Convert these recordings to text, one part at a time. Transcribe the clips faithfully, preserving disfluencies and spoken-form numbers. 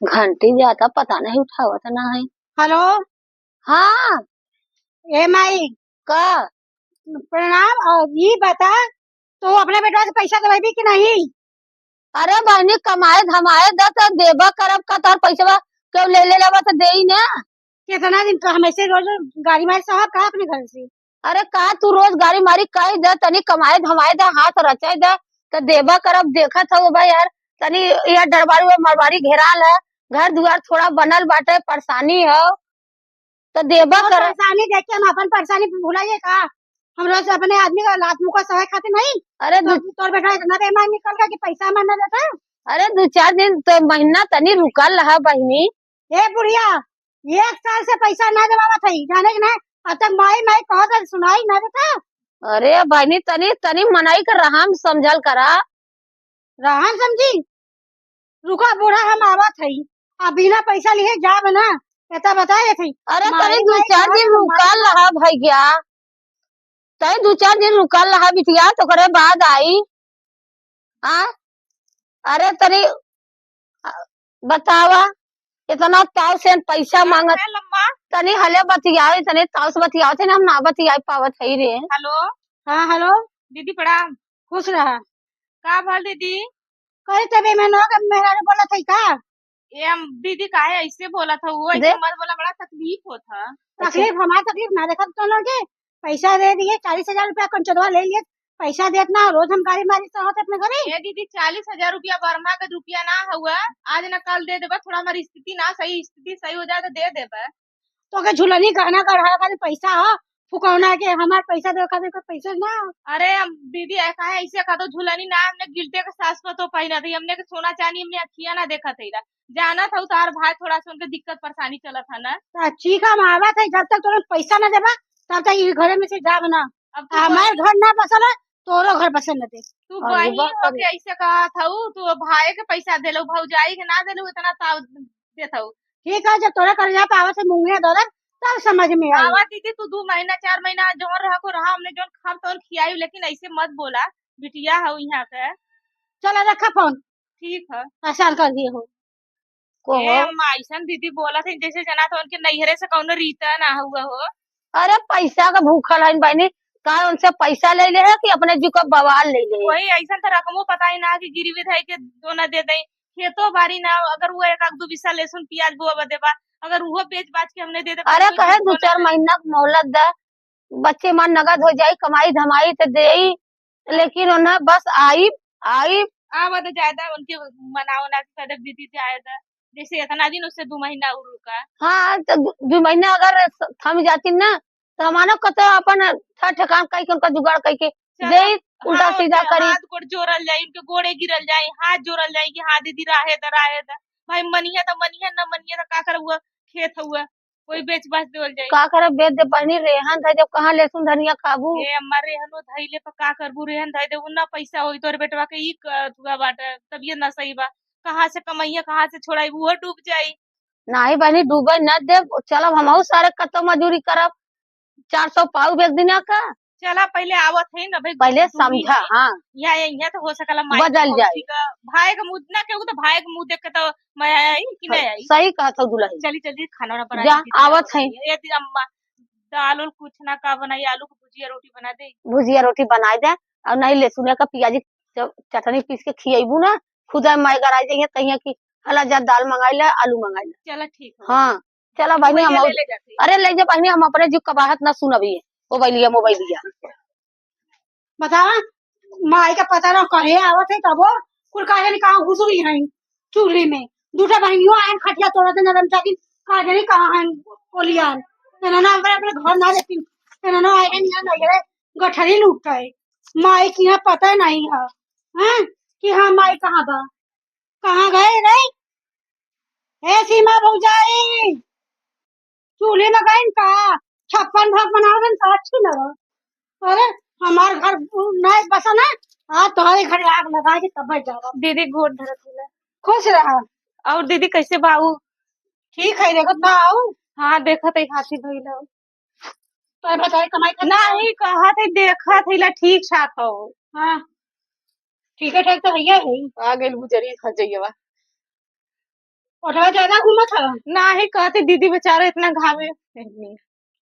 घंटी जाता, पता नहीं उठावत ना है। हेलो। हाँ। ए माई। का? प्रणाम। और ई बता, तो अपने बेटवा से पैसा देबी कि नहीं? अरे बहनी, कमाए धमाए द त देबा करब का, तोहर पैसवा केहू ले ले लेबा त देई ना। कितना दिन तो हम ऐसे रोज गाड़ी मार साहब का अपने घर से? अरे का तू रोज गाड़ी मारी कही दे, तनी कमाए धमाए दे, हाथ रचाए दे, त देबा करब। देखत हऊ बा यार, तनी यह डरबारी और मरबारी घेराल है, घर दुआर थोड़ा बनल बाटे, परेशानी हो, त देबा और करब। परेशानी देख के हम अपन परेशानी भुलाइए का? हम रोज अपने आदमी का लात मुका सहे खातिर नहीं? अरे तो दू तोर बेटा इतना बेईमान निकल गया कि पैसा हमार ना देता? अरे दू चार दिन तो महीना तनी रुकल रहा बहिनी। ए बुढ़िया, एक साल से पैसा ना देवावत है, जाने के ना? अब तक माई माई कहत है, सुनाई ना देता। अरे बहिनी, तनी, तनी मनई के रहम समझल करा। रहम समझी? रुका बूढ़ा, हम आवत हई। आ बिना पैसा लिए जाब ना, एता बता देत हई। अरे माई तनी दू माई चार कहत दिन है, रुकल रहा भैया, तनी दू चार दिन रुकल रहा बिटिया, तो ओकरे बाद आई। आ? अरे तनी, आ, बतावा, इतना ताव से पैसा मांगत। है लम्मा। तनी हले बतियाओ, इतने ताव से बतियाओ थे ना, हम ना बतिया पावत है रे। हेलो। हाँ, हेलो। दीदी प्रणाम। खुश रहा। का भल दीदी? कही तबे में ना, मेहरारू बोलत है का? ए हम दीदी काहे ऐसे बोलत है, वो ऐसे दे। मत बोला, बड़ा तकलीफ होत है। तकलीफ, हमार तकलीफ ना देखत तो लोग के पैसा दे दिए, चालीस हजार रुपया कंचनवा ले लिए, पैसा देत ना, रोज हम गाड़ी मारी से होत अपने घरे। ए दीदी, चालीस हजार रुपया बरम्हा के रुपया ना हुआ, आज ना कल दे देबा, थोड़ा हमारी स्थिति ना सही, स्थिति सही हो जाए तो दे देबा। तो के झुलनी गहना गढ़ा खातिर पैसा हो, फुकौना के हमार पैसा देवे खातिर कोई पैसा ना हो। अरे हम दीदी, ऐ काहे ऐसे कह दो, झुलनी ना, हमने गिल्टे के सास पतो पहिना थी, हमने के सोना चांदी हमने अखिया ना देखा थी ला, जानत हऊ तोहार भाई थोड़ा सा उनके दिक्कत परेशानी चलत है ना। तो ठीक है, हम आवत है, जब तक तोरे पैसा ना देबा तब तक ई घरे में से जाब ना। अब तू हमार बहिनी घर ना बसल है, तोरो घर बसल न दे। तू और बहिनी होके ऐसे कहत हऊ, तू भाई के पैसा देलू, भौजाई के ना देलू, इतना ताव देत हऊ। ठीक है, जब तोरा कर्जा पे आवत है मुंगिया दौरा, तब समझ में आई। आवा दीदी, तू दू महीना, चार महीना जौन रह को रहा, हमने जौन खाब तौन खियाई, लेकिन ऐसे मत बोला, बिटिया हऊ यहाँ के। चला रखा फोन। ठीक है। परेशान कर दिए हो। को ए हो? अम्मा, ऐसन दीदी बोलत है जैसे जना तो उनके नैहरे से कौनो रीता ना हुआ हो। अरे पैसा का भूखल है बहनी, का उनसे पैसा ले ले है कि अपने जी को बवाल ले ले? वही ऐसन तो रकमो पता ही ना कि गिरवी धई के दोना दे दे, खेतो बाड़ी ना, अगर वो एक आध दू बीसा लहसुन प्याज बोआ बदे बा, अगर वो बेच बाच के हमने दे दे, अरे कोई कहे दुश्मन दू चार है। महीना के मोहलत दा, बच्चे मान नगद हो जाई, कमाई धमाई तो देई, लेकिन उन्हें बस आइब, आइब। आवा तो ज्यादा उनके मनाओ ना कि कदे दीदी जाए दा, जैसे इतना दिन उससे दू महीना और रुका। हाँ, तो दू, दू महीना अगर स-, थम जाती ना, तो हमारा कतो अपन ठा ठेकान कई के उनका जुगाड़ कई के चला, दे, उल्टा हाँ, सीधा उनके करी। हाथ गोड़ जोड़ल जाई, उनके गोड़े गिरल जाई, हाथ जोड़ल जाई कि हाँ दीदी, राहे द, राहे द। भाई मनिया तो मनिया, ना मनिया तो का कर हुआ, खेत हुआ, कोई बेच बाच देवल जाई। का करब, बेच दे बहिनी, रेहन धइ देब, कहाँ लहसुन धनिया खाबू? ए अम्मा, रेहनो धइले पर का करबू, रेहन धइ देबू ना, पैसा होई तोरे बेटवा के ई क-, अथुआ बाटे, तबियत ना सही बा, कहाँ से कमैया, कहाँ से छोड़ाई, उहो डूब जाई। नाही बहिनी, डूबे न देब, चलब हमहू सारे कतो मजूरी करब, चार सौ पाऊ एक दिना का। चला पहिले आवत है ना भाई, पहिले तू भी समझा, है। हाँ। यहाँ, यहाँ तो हो सकला माई बदल के जाए। भौजी का, भाई के मुंह ना केहू तो भाई के मुंह देख के तो मैं आई कि नहीं आई? सही कहत हो दुल्हन। चली, चली, खाना वाना बना जा, ली, आवत है। ये दी अम्मा, दाल उल कुछ ना का बनाई, आलू की भुजिया रोटी बना दे। भुजिया रोटी बनाई दे, और नहीं लहसुन का प्याजी च-, चटनी पीस के खियाबू ना, खुदा माई गराई जाइए, कहिए कि हला जा दाल मंगाई ले, आलू मंगाई ले। चला ठीक है। हाँ, चला बहिनी, हम ले, ले जाते हैं। अरे ले जा बहिनी, हम अपने जीव कबाहत ना सुनबी। मोबाइलिया, मोबाइलिया। बतावा, माई का पता ना कहे आवत है, तबो कुल का जानी कहाँ घुस गई हैं चूल्हे में। दूठा बहिनियों आयन खटिया तोड़त है, नरम चाकिन का जानी कहाँ हैं कोलियान। इन्होंने अपने, अपने घर ना देती, इन्होंने आए हैं यहाँ नैहरे गठरी लूट है। माई की यहाँ पता नहीं है, हैं, कि हाँ माई कहाँ बा, कहाँ गए रे? ए सीमा भौजाई, चूल्हे में गइन का? छप्पन भोग बनावत हन का? अच्छी लगा। अरे, हमार घर नहीं बसा ना, आज तोहरे घरे आग लगा के तब जावा। दीदी गोड़ धरत होला। खुश रहा। और दीदी कैसे बाऊ? ठीक है, देखत ना आऊ। हाँ, देखत है हाथी भइल हो। तो बताए कमाई करना नहीं, कहत है देखत है ला ठीक ठाक हो। हाँ, ठीक है, ठीक तो भैया है। आ गइल बुजरी खजैया। ओठवा ज्यादा घूमत है। नाही, कहते दीदी बेचारा इतना घामे में।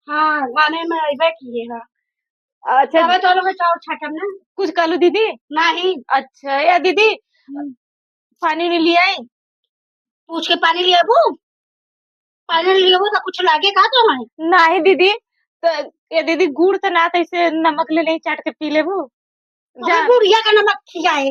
हाँ, घामे में अइबे किए है। अच्छा। अबे तो लोग चाउर छाटब ना। कुछ कहलू दीदी? नाही। अच्छा, या दीदी, हम्म। पानी नहीं ले आई? पूछ के पानी ले आबू? पानी ले आबू तो कुछ लागे का तो है? नाही दीदी, तो ये दीदी गुड़ तो ना, तो ऐसे नमक ले ले, चाट के पी लेबू। अबे जा। बुढ़िया का नमक खियाए,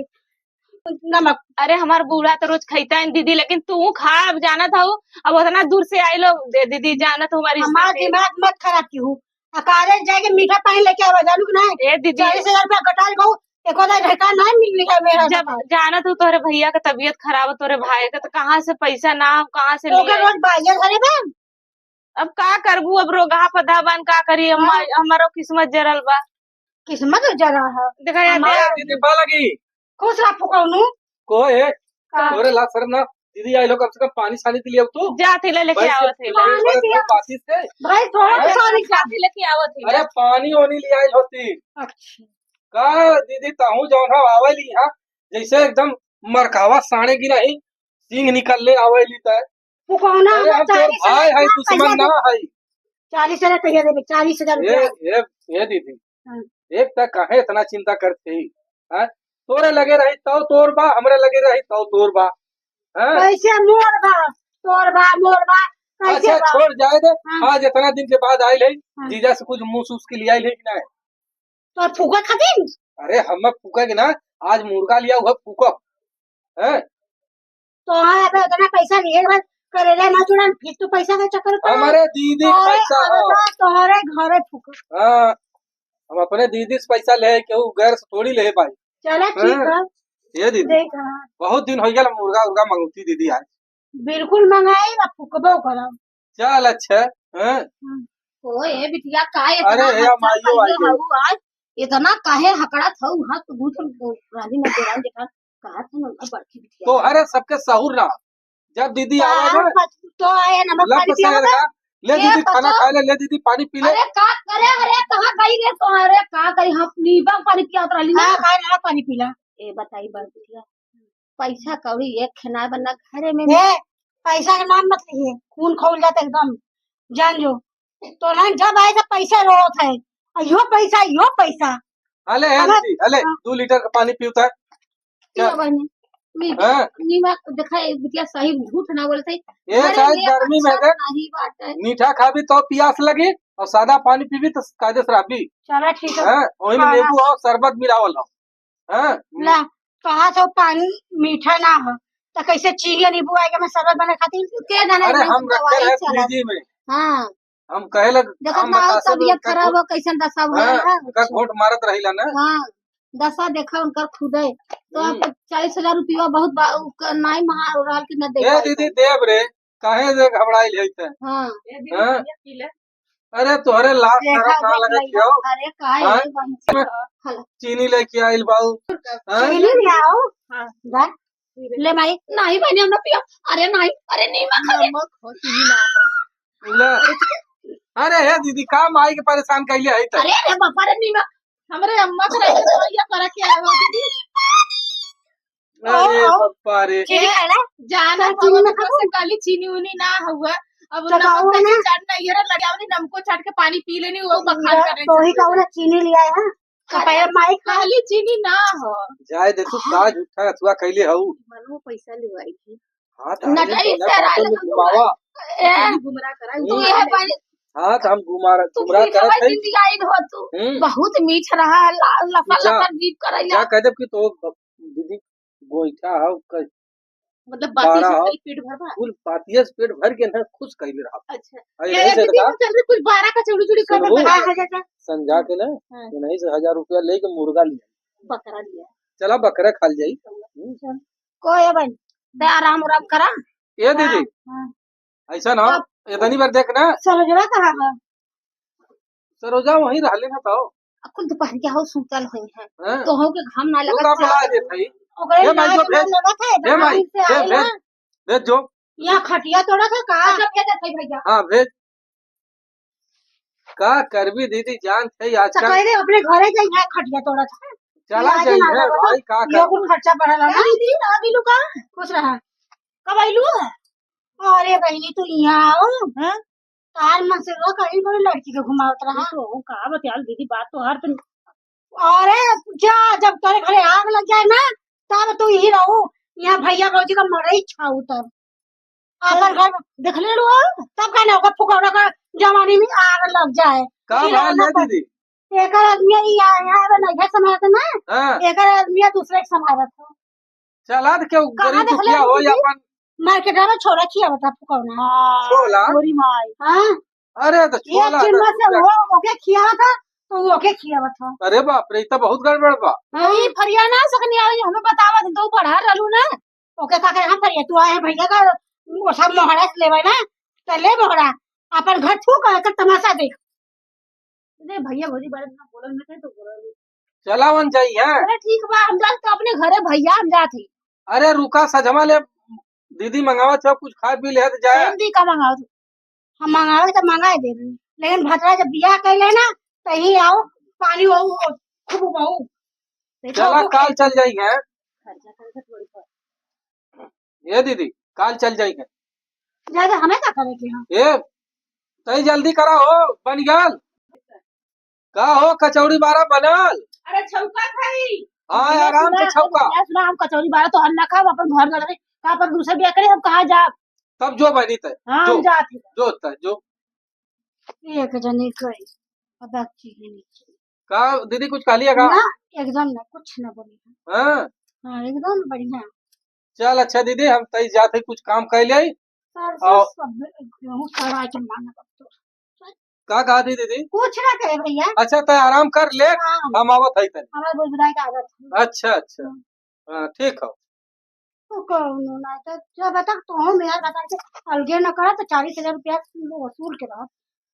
नमक। अरे हमार बूढ़ा तो रोज खाइता है दीदी, लेकिन तू खा, अब जानत हऊ, अब उतना दूर से आई लो। ए दीदी, जानत हऊ हमारी हमार स्थिति। दिमाग मत खराब की हूँ। आ कॉलेज जाके मीठा पानी लेके आवा, जानू कि नहीं? ए दीदी। चालीस हजार रुपया कटाल गऊ, एको दाई ढका नहीं मिलनी है मेरा जब बताओ। जानत हऊ तोरे भैया के तबीयत खराब है, तोरे भाई के, तो कहाँ से पैसा ना, कहाँ से तो लिए? ओकर रोज बाजार घरे बा। अब का करबू, अब रोगहा पदा बन का करी, हम, हाँ। हमारो किस्मत जरल बा। किस्मत जरा है। देखा यार, हमार दे- दीदी, पा लगी। खुश रह फुकौनू। को है? का? तोरे लाज शर्म ना। दीदी आई लो, कम से कम पानी सानी तो ले आव तू। जा थे ले लेके भाई, आवत है। पानी ले आव। बाती से। भाई, थोड़ा हाँ? सा पानी जाते लेके आवत है। अरे, पानी ओनी ले आइल होती। अच्छा। का दीदी, तहूँ जौन हो आवेली यहाँ, जैसे एकदम मरकावा साँड़े की नहीं, सींग निकल ले आवेली तय। फुकौना अरे, हम हम तोर चालीस हजार भाई है, ना दुश्मन पैसा ना दे। है। चालीस हजार पैसा देबे, चालीस हजार ए, रुपया। ए, ए दीदी, हाँ। एक त काहे इतना चिंता करती, हैं? तोरे लगे रही तौ तोर बा, हमरे लगे रही तौ तोर बा, हैं? कैसे मोर बा, तोर बा, मोर बा, कैसे अच्छा, बा? छोड़ जाए दे। हाँ। आज इतना दिन के बाद आइल है, हाँ। जीजा से कुछ मुँह सूस के लिए आइल है कि नहीं? तो फूका खातिर? अरे, हम फूका के ना, आज मुर्गा लिया हुआ फूका, हैं? तो हाँ, अबे उतना पैसा लिए बस करेला ना चुड़न, फिर तू पैसा के चक्कर में पड़ा। हमारे दीदी के तोहरे पैसा हो। अबे तोहरे घरे फूका। हाँ, हम अपने दीदी से पैसा ले, केहू गैर से थोड़ी ले भाई। चला ठीक हाँ। है। ये दीदी, देख हाँ। बहुत दिन हो गया मुर्गा उर्गा मंगती दीदी आज। बिल्कुल मंगाई ना फूकबो करब। चल अच्छा, हाँ। हाँ। ओ ए बिटिया का इतना अरे हे हल्का माइयो कइले आई गई। हऊ आज? इतना काहे हकड़त हऊ? हाँ, तू घूट रानी में देरान जेठान कहा था ना, बड़की बिटिया। तो अरे सबके सहूर ना, जब दीदी आवे ना, तो आए नमक लप पानी से पिया रखा, ले ए दीदी खाना पता खा ले, ले दीदी पानी पी ले। अरे का करे, अरे कहाँ गई रे तो, अरे का करी, हम नींबू पानी पियावत रहली ना। हाँ, खाए नमक पानी पी ला। ए बताई बड़की बिटिया, पैसा कौड़ी एक खेना बना घरे में ए, पैसा के नाम मत लिए, खून खौल जाता एकदम, जान जो। तो ना जब आए जब पैसा रोत है, और यो पैसा, यो पैसा। हले, हे हले, दीदी, हले, हाँ। दो लीटर का पानी पीता है। पिया चल। बहनी, नी-, हाँ। नीमक देखा, एक बिटिया सही झूठ ना बोलते। ये घरे चाहे में गर्मी में पैसा देख, नहीं बाटे। मीठा खाबी तो प्यास लगी, और सादा पानी पीबी तो कायदे से रहबी। चला ठीक है। हाँ, वही में हाँ, नींबू हाँ। और शरबत मिलावल हो। हाँ। ला, कहा तो पानी मीठा ना हो, तो कैसे चीनी नींबू आएगा, मैं शरबत बना खाती? के जाने अरे, हम हम रखे दवाई रहे चला। फ्रिज में। हाँ। हम कहे लग, देखत हम ना हो, बतासे में तबियत उनका खराब घोट, हो, कैसन दशा हुआ हाँ, है। उनका घोट मारत रहिला ना। हाँ, दशा देखा उनकर खुदे। तो हम्म। अब चालीस हजार रुपया बहुत बा-, उ क-, नाई महा रहल कि न दे ए पाई। दीदी, देब रे, काहे से घबराइल है इतने? हाँ। ए दीदी, हाँ? ये पी ले। अरे, तोहरे लाज देखा, शरम ना देख लगत लिया। हो? अरे, का हाँ? है, बहन? चीनी लेके आइल बाऊ। हाँ? चीनी ले आओ। हाँ। दा। ले माई। नहीं बहनी, हम ना पिया। अरे नहीं, अरे नीमक खा ले। नमक हो, चीनी ना हो। ले। अरे हे दीदी, का माई के परेशान कैले है त? अरे, अरे बापा रे, नीमक। हमरे अम्मा के रहे तो ये करे के आए हो दीदी। अरे आओ, आओ। बापा रे। चीनी खाए ना? जाना तो चीनी बाबा ना खाओ। से काली चीनी उनी ना हुआ। अब तो नमक खाओ के ना। चाट ना, ये लगे आवनी, नमको चाट के पानी पी लेनी, वो बखान करे तो ही चल। कहो ना, चीनी ले आए हैं। तो अरे, पहले माई खा। काली चीनी ना हो। जाए दे तू, हाँ। का झूठा अथुआ कैले हऊ। मनो पैसा लेवाई थी। हाँ, तो नटई आगे से तो राय तुम लगल घुमावा। ए, गुमराह करा, तू गुमराह ये करा। पानी हाँ, तो हम गुमार-, तू गुमराह पीछे करत भाई है। जिंदगी आई हो तू। हम्म। बहुत मीठ रहा है, ला-, लफर जा, लफर जीभ करैला। जा कह देब कि तो ब-, दीदी गोइठा हव, क-, मतलब बाती बारह से हव, खाली पेट भर बा? कुल बातिये से पेट भर के ना खुश कइले रहा। अच्छा। अरे ए, नहीं से दीदी, का? हम चल रहे कुछ बारह का चौड़ी चौड़ी कर सुनबू? लेते हैं। हाँ, हाँ, हाँ, हाँ। संजा के ना, हाँ। ये नहीं से हजार रुपया लेके मुर्गा लिया। बकरा लिया। चला बकरा खा जाई। हम्म। चल। को ए बहन, ते आराम उराम करा। ए दीदी, हाँ। ऐसा ना, अब इतनी बार देख ना। सरोजवा कहाँ बा? सरोजा वहीं रहले ना तो। अ, कुल दोपहरिया हो सूतल होई है। हाँ। तोहू के घाम ना वो लगत का है। बुला देत है? ओकरे ए माई, जो भेज। लगत है, ए माई, बाहर से भेज, आइल भेज, है। भेज जो। यहाँ खटिया तोड़ा था का? अच्छा, भेज देत है भैया। हाँ, भेज। का करबी दीदी, जान थे तो आजकल। कह दे अपने घरे जाई, यहाँ खटिया तोड़ा था। चला ये आगे जाई ना है लगा भाई, तो का ये करबी? कुल खर्चा बढ़ल है ना। ए दीदी, आ गइलू का? खुश रहा। कब आइलू? अरे बहिनी, तू यहाँ आओ। हाँ? तार मन से रो कहीं बड़ी लड़की के घुमावत रहा। तो हूँ कहा बतियाल दीदी, बात तो हर तुम। अरे जा, जब तोरे घरे आग लग जाए ना, तब तू यही रहू। यहाँ भैया भौजी का मरई छाऊ तब। आपन घर देख ले लो, तब का ना ओकर फुकौना का जवानी में आग लग जाए। का ई भाल रहना है पर दीदी? एकर आदमी ई आ, यहाँ पे नहीं घर संभालत ना। हाँ। एकर आदमी दूसरे के संभालत हो। चला तो क्यों कहाँ गरीब देख ले दुखिया हो दीदी? अपन मार्केट में छोला खियावत था फुकौना। हाँ। छोला? गोरी माई। हाँ। अरे तो ये छोला चिन्ह तो से वो ओके खियावत था, तो वो ओके खियावत था। अरे बाप रे, ई तो बहुत गड़बड़ बा। हाँ। ई फरिया ना सकनी आई, हमें बतावत तो पढ़ा रहलू ना। ओके का करे हम करिए, तू आए हैं भैया का, वो सब मोहरा से लेवे ना, तो ले मोहरा, अपन घर थूक, एकर तमाशा देख। अरे भैया भौजी बारे में बोलन में तो बोलन। चला वन जाई है। अरे ठीक बा, हम जात तो अपने घरे भैया, हम जात ही। अरे रुका सजमा ले, दीदी मंगावत हो, कुछ खाए पी ले तो जाए। सेम दी का मंगावत हो? हम मंगावे तो मंगाए देबे, लेकिन भतरा जब बियाह कर ले ना, तो ही आओ, पानी हो, हो, खूब बहू। चला, काल चल जाई है। खर्चा खर्चा थोड़ी कर। ए दीदी, काल चल जाई है। ज्यादा हमें का करे के हम? ए, तई जल्दी करा हो, बन गल। का हो, कचौड़ी बारा बनल? अरे छौका खाई। हाँ, भैया आराम से सुना, छौका। भैया सुना, हम कचौड़ी बारा तो हम ना खाब, अपन घर में रहे। का अपन दूसरे बियाह करे, हम कहाँ जाब? तब जो बनी तय, हाँ, जो, हम जात ही। जो तय, जो। एक जने गई, अब बाकी है नीचे। का दीदी कुछ कहली है का? ना, एकदम ना, कुछ ना बोली। हाँ? हाँ, एकदम बढ़िया। चल अच्छा दीदी, हम तई जात ही कुछ काम कर ले। सर, सर, और सब गेहूं सड़ा के मांगब अब तो। का कहा थी दीदी? कुछ ना कहे भैया। अच्छा, तय आराम कर ले, हाँ। हम आवत है तनी। हमारे बुझ बुझाए का आदत है। अच्छा, अच्छा। हाँ। हाँ, ठीक हो। तो कौनो ना, तो जब तक तो हम यार बता के अलगे न करा, तो चालीस हजार रुपया वसूल के रहा।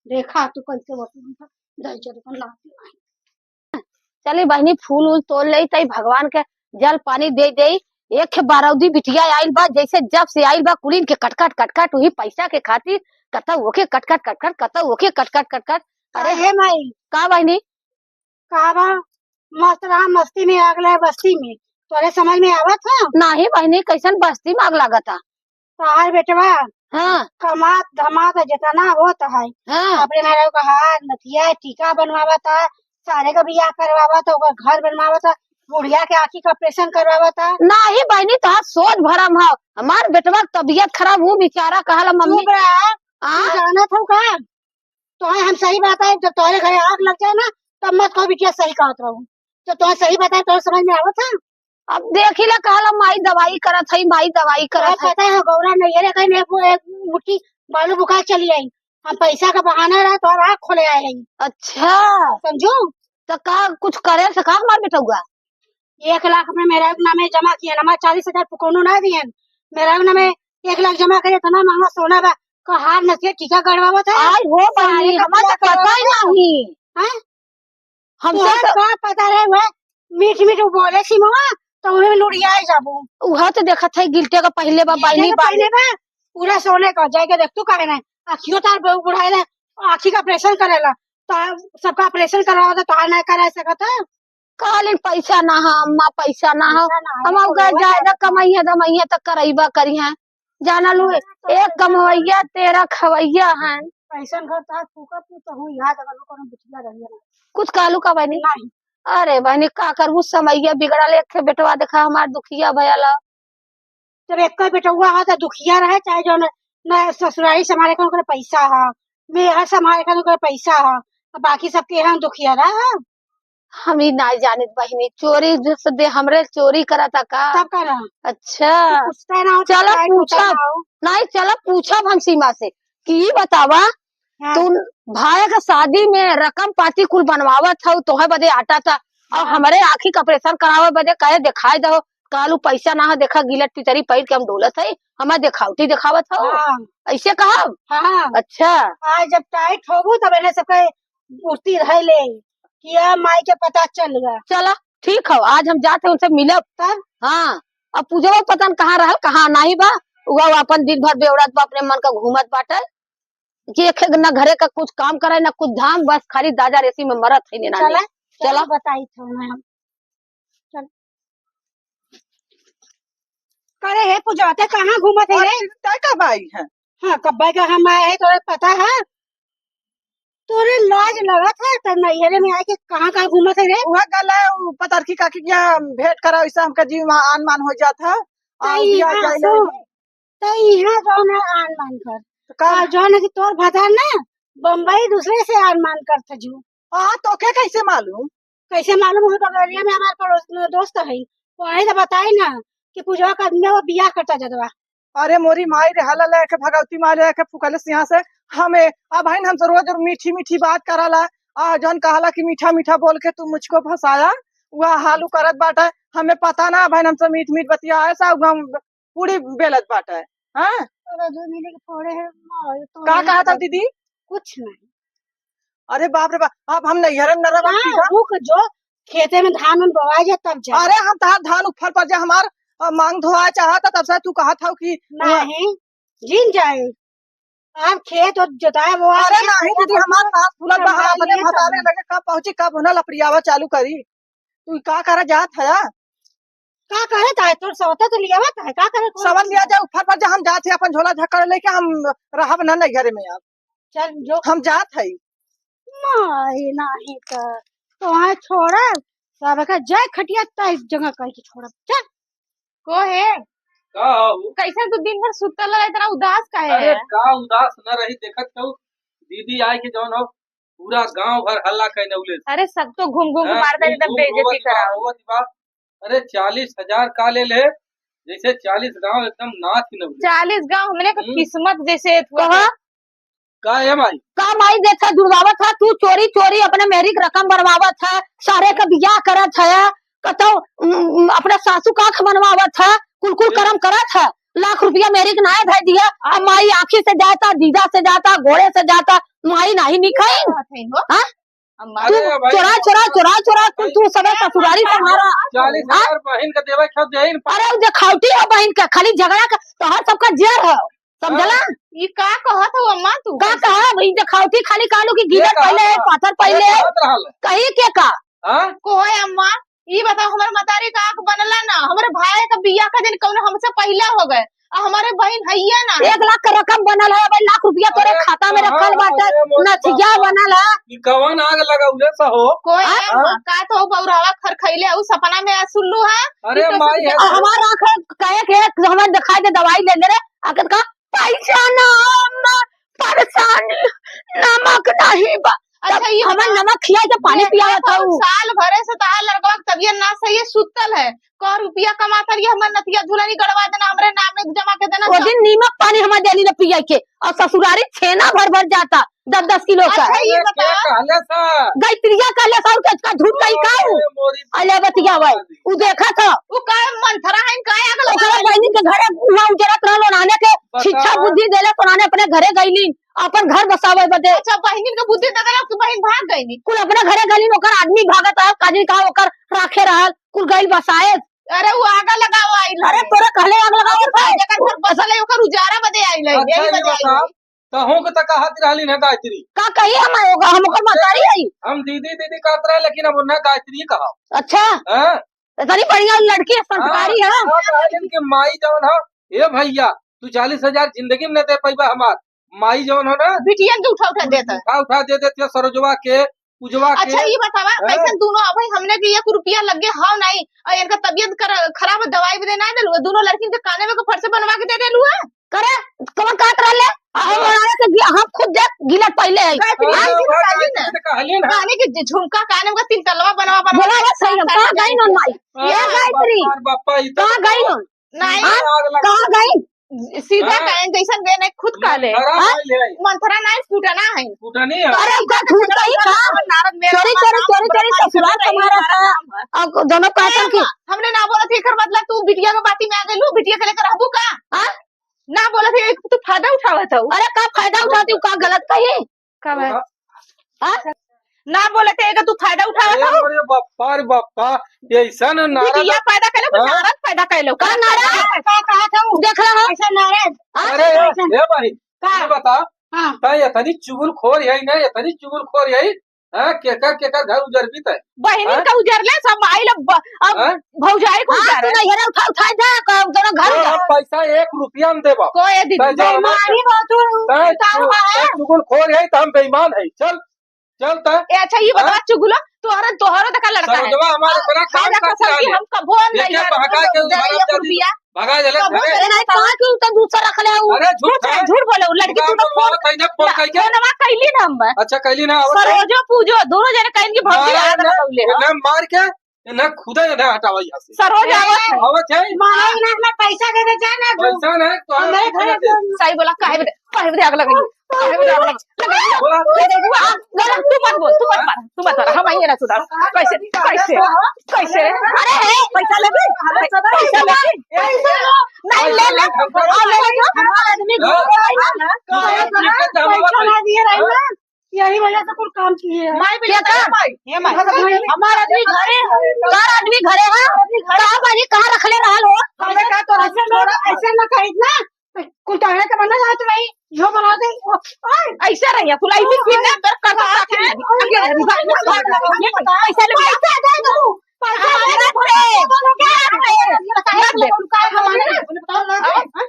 देखा तू कैसे वसूल कर, दही जरूर ला। चली बहिनी, फूल उल तोड़ लेई, तई भगवान के जल पानी दे देई। एक खे बारौदी बिटिया आइल बा, जैसे जब से आइल बा, कुलीन के कटकट, कटकट, वही पैसा के खातिर, कतौ ओके कटकट, कटकट, कतौ ओके कटकट, कटकट। अरे हे माई। का बहिनी? का बा? मस्त रहा मस्ती में, आग लगे बस्ती में। तोरे समझ में आवत है? नाही बहिनी, कैसन बस्ती में आग लागता? तोहार बेटवा हाँ। कमात धमात जितना होत है, हाँ। अपने मेहरारू का हार, नथिया, टीका बनवावत है, सारे का बियाह करवावत है, ओकर घर बनवावत है, बुढ़िया के आँखी का ऑपरेशन करवावत है। नाही बहिनी, तोहार सोच भरम है। हमार बेटवा के तबियत खराब, वो बेचारा कहला, "मम्मी।" चुप रहा। आ? तू जानत हो का? तोहे हम सही बताई, जब तोहरे घरे आग लग जाए ना, तब मत कहो बिटिया सही कहत रहू। जब तोहे सही बताई, तोहरे समझ में आवत है? अब देखी ले, कहला माई दवाई करत है, माई दवाई करत है। पता है, गौरा नैहरे कहीं एक, एक मुट्ठी बालू बुका चली आई। हम पैसा का बहाना रहा, तोहर आँख खोले आए हैं। अच्छा। समझू? तो का कुछ करे से का हमार बेटौआ? एक लाख अपने मेहरारू के नामे जमा किए, हमार चालीस हजार फुकौनो ना दिए। मेहरारू के नामे एक लाख जमा करे, इतना महंगा सोना बा, का हार नथिया टीका गड़वावत है। आई हो बहिनी, सारे का हमार तो पता ही नहीं। हैं? हमसे तोहरा तो का पता रहे हुए, मीठ मीठ बोले सिमवा, तो उन्हें लुढ़ियाए जाबू। उहा तो देखत है, गिल्टे का पहले बा, गिल्टे बहिनी का पहले बा, पूरा सोने का, जाके देख तू काहे ना, अखियो तार बु-, बुढ़ाए ना, आँखी का ऑपरेशन करेला, तो सबका ऑपरेशन करवावत है, तो ना करा सकत है। कहलिन, "पैसा ना हो अम्मा, पैसा ना हो।" पैसा ना हो, हम अब तो गए रोवत जाए है। ना कमैया धमैया तो करैबा करिहैं। जाना लू, हाँ, तो एक पैसा कमवैया, तेरह खवैया हैं। पैसा घर तो आज फूकत नहीं तो हूँ याद अगर कोनो बिटिया रहिए ना। कुछ कहलू का बहिनी? नहीं। अरे बहिनी, का करबू, समैया बिगड़ल, एक ठे बेटवा देखा हमार दुखिया भयल। जब एक बेटौआ हो तो दुखिया रहे, चाहे जौन न ससुरारी संभाले के ओकरे पैसा है, मेहर संभाले के ओकरे पैसा है, अब बाकी सबके यहाँ दुखिया रहे। हम ई नाई जानित बहिनी, चोरी जस दे हमरे चोरी करता का? तब का ना? अच्छा। तू पूछता है ना, हो तो चलो काहे पूछब। पूछता हो? नाई, चलो पूछब हम सीमा से कि ई बतावा, हाँ। तू भाई के शादी में रकम पाती कुल बनवावत हऊ, तोहे बदे आटा था, और हाँ। हमरे आँखी का ऑपरेशन करावे बदे कहे देखाई दो, कालू पैसा ना हो, देखा गिलट पितरी पहिर के हम डोलत हई, हमें देखावटी देखावत हऊ। हाँ। ऐसे कहब? हाँ। अच्छा। आज जब टाइट होबू तब इन्हें सबके मूर्ति धइ ले कि अब माई के पता चल गया। चला, ठीक हो, आज हम जाते उनसे मिलब। तब? हाँ, अब पूजवा पता न कहाँ रहल, कहाँ नाही बा। उगा वो अपन दिन भर बेवड़त बा, अपने मन का घूमत बाटे कि एक, एक ना घरे का कुछ काम करे, ना कुछ धाम, बस खाली दाजा रेसी में मरत है, ने नानी। चला, चला। चला बताई थो मैं हम। चल। करे हे पूजवा, ते कहाँ घूमत है अरे रे? दीदी, तय कब आई है? हाँ, कब्बे का हम आए हैं, तोरे पता है? तोरे लाज लगत है, त नैहरे में आके कहाँ कहाँ घूमत है रे? वह गल है, उ पतरखी काकी के यहाँ भेंट करा, वैसे हमका जी वहाँ आन मान हो जात है। त आ, बिया इहाँ जाए सुन, ले। त इहाँ जौन है आन मान कर। त का? आ जौन है कि तोर भतार ना बम्बई दूसरे से आन मान करत है जू। आ, तोके कैसे मालूम? कैसे मालूम हो? बगलिया में हमार पड़ोस में दोस्त है, वही तो बताई ना कि पूजवा का आदमी वो बियाह करता जदवा। अरे मोरी माई रे, हला लेके भगवती माई लेके फुकले सिंहा से। हमें अब है ना, हमसे रोज मीठी मीठी बात कराला, आ जौन कहला कि मीठा मीठा बोल के तू मुझको फंसाया, वह हालू करत बाटे। हमें पता ना अब है ना, हमसे मीठ मीठ बतिया है, सब हम पूरी बेलत बाटे। हाँ, अरे जो मिले के पड़े है, माई तो का नहीं कहत है। दीदी? कुछ नहीं। अरे बाप रे बाप, अब हम नैहरे में न रहब हाँ, सीधा। रुक जो, खेते में धान उन बोआ जाए तब जा। अरे हम तहार धान उफर पर जा, हमार, अ, मांग धोआ चाहत है, तब से तू कहत हौ कि नहीं, जिन जाए। अब खेत और जोताए बोआ अरे जाए, नहीं पूरा दीदी, हमार सांस फूलत बा, हम संभाल अपने लिए भतारे सब। लगे कब पहुंची, कब होना लपड़ियावा चालू करी। तू का करा जात है? का करे ताहे? तोर सवता तो लियावत है, का करे? कौन सवन लिया जाए, उफर पर जा, हम जात है, अपन झोला झक्कड़ लेके हम रहब ना नैहरे में अब। चल जो। हम जात है। माई नाही त तोहार छोड़ब, सबका जय खटिया तय जगह कह के छोड़ब। चल। को है? का हो? कैसे तू दिन भर सुतल रहे, इतना उदास काहे अरे है? का उदास न रही, देखत हौ दीदी आए के जौन हो पूरा गांव भर हल्ला कइ नौले। अरे सब तो घूम घूम के हाँ, मारता, घूम एकदम घूम बेइज्जती रोवत बा, कराओ। रोवत बा। अरे चालीस हजार का ले ले, जैसे चालीस गांव एकदम नाच नौले। चालीस गांव हमने का हम्म। किस्मत जैसे थोड़ा कहा? का है माई? का माई देखा जुड़वावत है तू, चोरी चोरी अपने मेहरी के रकम बनवावत है, सारे का बियाह करत है, कतौ, उम, उम, अपने सासू का आंख बनवावत है, कुल कुल ए? करम करत है, लाख रुपया मेहरी के नाय धै दिया, अब माई आंखी से जाता, दीदा से जाता, गोड़े से जाता, माई नाही निखाई। बात है हो। हाँ? अम्मा। तू अरे भाई, चोरा, चोरा, चोरा, चोरा, तू, भाई, तू सबे ससुरारी संभारा। चालीस हजार हाँ? बहिन के देवे, सब देइन। अरे उ देखावटी है बहिन के, खाली झगड़ा का, तोहर सबका जेर है, समझला? हाँ। ई का कहत हो अम्मा तू? का कहा? ई देखावटी खाली कहलू कि ये गीदड़ कहा पहले है, था? पाथर पहले ये है। कहत रहल है। कही के का? हाँ? को है अम्मा? ई बताओ, हमर मतारी का आंख बनला ना, हमरे भाई का बियाह का दिन कौनो हमसे पहले हो गए, आ हमरे बहिन हइये ना। एक लाख का रकम बनल है, अब लाख रुपया तोरे अरे खाता में कहाँ रखल बाटे, अरे मोरी नथिया बाप। बनल है। ई कवन आग लगौले सा हो? कोई हाँ? है, हाँ? का तो बौरावा खरखैले, उ सपना में सुनलू है? अरे ई कैसे माई है। आ, हमार आँख कहे के हमें दिखाई दे, दवाई ले ले रे, आके का पैसा ना, अम्मा, परेशानी, नमक नहीं बा। अच्छा, तब ये हमें बताओ, नमक खिया के पानी ये पियावत बताओ, हऊ। साल भरे से तहार लड़कवा के तबियत ना सही है, सुतल है, क रुपया कमाता रही, हमर नथिया झुलनी गड़वा देना, हमरे नाम में जमा के देना, वो सब। दिन नीमक पानी हमें देली न पिया के, और ससुरारी छेना भर भर जाता, दस दस किलो का। अच्छा, ये अरे, के बताओ। कहले सा? गायत्रिया कहले सा, और का झूठ कही का ऊ? अरे, मोरी अले बतिया भाई, भगवान। ऊ देखा था। ऊ का मंथरा है, का आग लगा ओकरा है? बहिनी के घरे उहाँ उजरत रहल, ओनाने के बताओ। शिक्षा बुद्धि देले, ओनाने अपने घरे गईली। अपन घर बसावे बदे। अच्छा, बहिनिन के बुद्धि दे देला, तो बहिन भाग गईनी। कुल अपने घरे गईली, ओकर आदमी भागत आयल, काजी का ओकर राखे रहल, कुल गइल बसाए। अरे, वो आगा लगावा आइल अरे, है। तोरा कहले आग लगावत है। जेकर घर बसल है, ओकर उजारा बदे आइल है, अच्छा, यही ये बदे आइल बताओ, है। तहूँ के त कहत रहली ना गायत्री। का कही हम, हम ओकर मतारी है। हम दीदी, दीदी कहत रहे, लेकिन अब ना गायत्री कहा। अच्छा। हाँ? इतनी बढ़िया लड़की है, संस्कारी है। हाँ, हाँ, कहलिन कि माई जौन हो, ए भैया, तू चालीस हजार जिंदगी में न दे पइबा हमार। माई जौन हो ना, बिटियन के उठा उठा देता। उठा उठा दे देती है, सरोजवा के, पूजवा के। अच्छा, ये बतावा, हाँ। कैसन दोनों, अब भाई हमने के एक रुपया लगे हो नहीं, और इनका तबियत कर, खराब, दवाई भी देना है, दोनों लड़किन के काने में के फरसे बनवा के दे देलू है। करे, कौन कहत रहले? आ, हम हाँ। बनावे के गि-, हम खुद देख गिलट पहले है। गायत्री, हाँ, गायत्री हाँ, बताइए ना। गायत्री तो कहले ना। कहले कि झुमका काने में तिल तलवा बनवा, बनवा बोला के रे, सही साथ हम कहाँ साथ गई नोन माई? हाँ, ये गायत्री, बापा, बापा, ई तो कहाँ गई नोन? नहीं। हाँ, आग लगा। कहाँ गई? सीधा हाँ। कहें, जैसन वे नहीं खुद कहले। मंथरा हाँ? नहीं है। मंथरा नहीं, फूटना है। फूटनी है। अरे, का झूठ कही का? नारद मेरा चोरी, नाम चोरी, है, चोरी, चोरी, ब्रह्मा जी ससुराल का तुम्हारा नाम है। था। अब दोनों कहते हैं कि हमने ना बोला था, एकर मतलब तू बिटिया के बाती में आ गइलू, बिटिया के लेकर रहबू का? हाँ? ना बोलत है, एक तू फायदा उठावत हऊ। अरे, का फायदा उठाती हूँ, का गलत कही? का बात? हाँ? ना बोलत है, एक तू फायदा उठावत हऊ। अरे बप्पा रे बप्पा, ये ऐसा ना नारद बिटिया पैदा कैलो, हाँ? नारद पैदा कैलो। का नारद? का कहत हऊ? देख रहा हूँ। ऐसा नारद। हाँ? अरे, ऐसा। ए भाई, का? ये बता, हाँ। तै इतनी चुगलखोर है ना, इतनी चुगलखोर है, हाँ, केकर, केकर घर उजरबी तै? बहिनी हाँ? का उजरले, सब आई लो, ब-, अब हाँ? भौजाई को हाँ, उजर तू है। नहीं है, उठा, उठा जा, क-, दोनों घर तो उजर। हम पैसा एक रुपया न देबा। कोई दीदी। तै जमाना बेईमानी बहुत तै उतारू चु-, है। तै चुगलखोर है, तो हम बेईमान है। चल, चल तै। ए, अच्छा, ये हाँ? बता, चुगलो, तोहरा, तोहरा तक का लड़का है। सरोजवा हमारे हाँ, इतना काम खाजा करके खसम की आए। हम कबो हम एक नहीं एक यार, बहका के दे उधार एक दे दी। रुपया। भगा देले, कबो भगा। दे नहीं, कहाँ की उनका दूसरा रख ले, वो अरे, झूठ झूठ है, है। झूठ बोले, वो लड़की दुकान तू तो पर फोन, फोन कैसे फोन ना, कइके? फोनवा कैली ना हम। अच्छा, कैली ना, आवत है। सरोजो पूजो, दोनों जने कहेंगे, "भौजी, मारा याद ना, ना, कौले हो।" ना मार के, ना खुदा ना हटावा यहाँ से। सरोज आवत है। आवत है। मारा ना, ना पैसा दे दे, जा ना, तू। पैसा ना, तो हम हमारे खुदा घर दे। सही बोला, काहे बदे, काहे बदे आग लगाई? काहे बदे आग लगाई? बोला। अरे बुआ, गलत, तू मत बोल, तू मत मार, तू मत मार, हम आइए ना सुधार। कैसे, कैसे, कैसे? अरे, ए, पैसा लेबे? पैसा लेबे? नहीं, ले ले। आ, ले ले, जो। हमारा आदमी घर पे आइला ना, तो पैसा ना दिए रहे ना, यही वजह से कुल काम किए हैं। माई, क्या बेटा, कर? माई, ये माई। हमारा आदमी घरे है। कार आदमी घरे है? कहाँ बानी, कहाँ रखले रहल हो? हमने कहा तो ऐसे ना, ऐसे ना कही ना। कुल चाहे तो बना जाए तो भाई, जो बना दे, वो, ओए! ऐसे रहिया, कुल ऐसे फिर ना, कर, कर, कर, कर, कर, कर, कर, कर, कर, पैसा ले, पैसा दे दो, पैसा दे दो, क्या है? क्या है?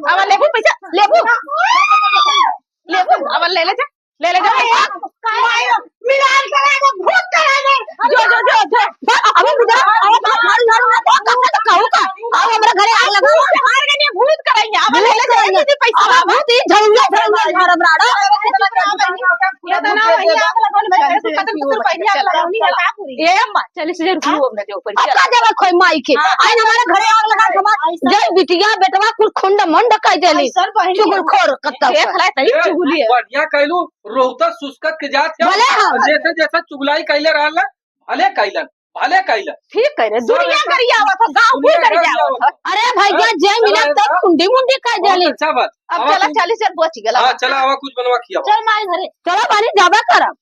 अब लेबू पैसा, लेबू। लेबू, अब ले ले जा। ले ले जा। अरे, काय मिलान कराए दे, भूत कराए दे। जो, जो, जो, जो। अब बुझा, अब तो मार, मार, मार, तो, तो, तो कहू का? अब हमरा घरे आग लगा। मार के नहीं, भूत कराइए। अब ले ले जा, दीदी, पैसा अब भूत ही झड़ुआ, झड़ुआ, मार, मार, मार। ये तो ना, वही आग लगा, मैं खत्म, खत्म, पहले आग लगाऊंगी, ये का पूरी? ए अम्मा, चल, इसे जरूर अब का देवे खोई माई के? हाँ। आई हमारे घरे आग लगा, हमार जय बिटिया, बेटवा, कुल खुंड मुंड कर देली। ऐसन बहिनी चुगलखोर, कत्ता देख ले, तनी ए, चुगली है। बढ़िया कहलू, रोहतक सुस्कत के जात है। भले हम। जैसे, जैसे चुगलाई कैले रहल ना, भले कैलन, भले कैलन। ठीक कह रहे, सब दुनिया एकदम गरियावत है, गाँव दुनिया कुल गरियावत है। गरियावत है। अरे भैया, हाँ? जे मिला चला, सब एकदम खुंडी मुंडी कर बहुत देली। अच्छा बात। अब आवा चला, कुछ चालीस जन बच गया। हाँ, चला, आवा कुछ बनवा खियावा। चल माई घरे। चलो बानी, जाबा करब।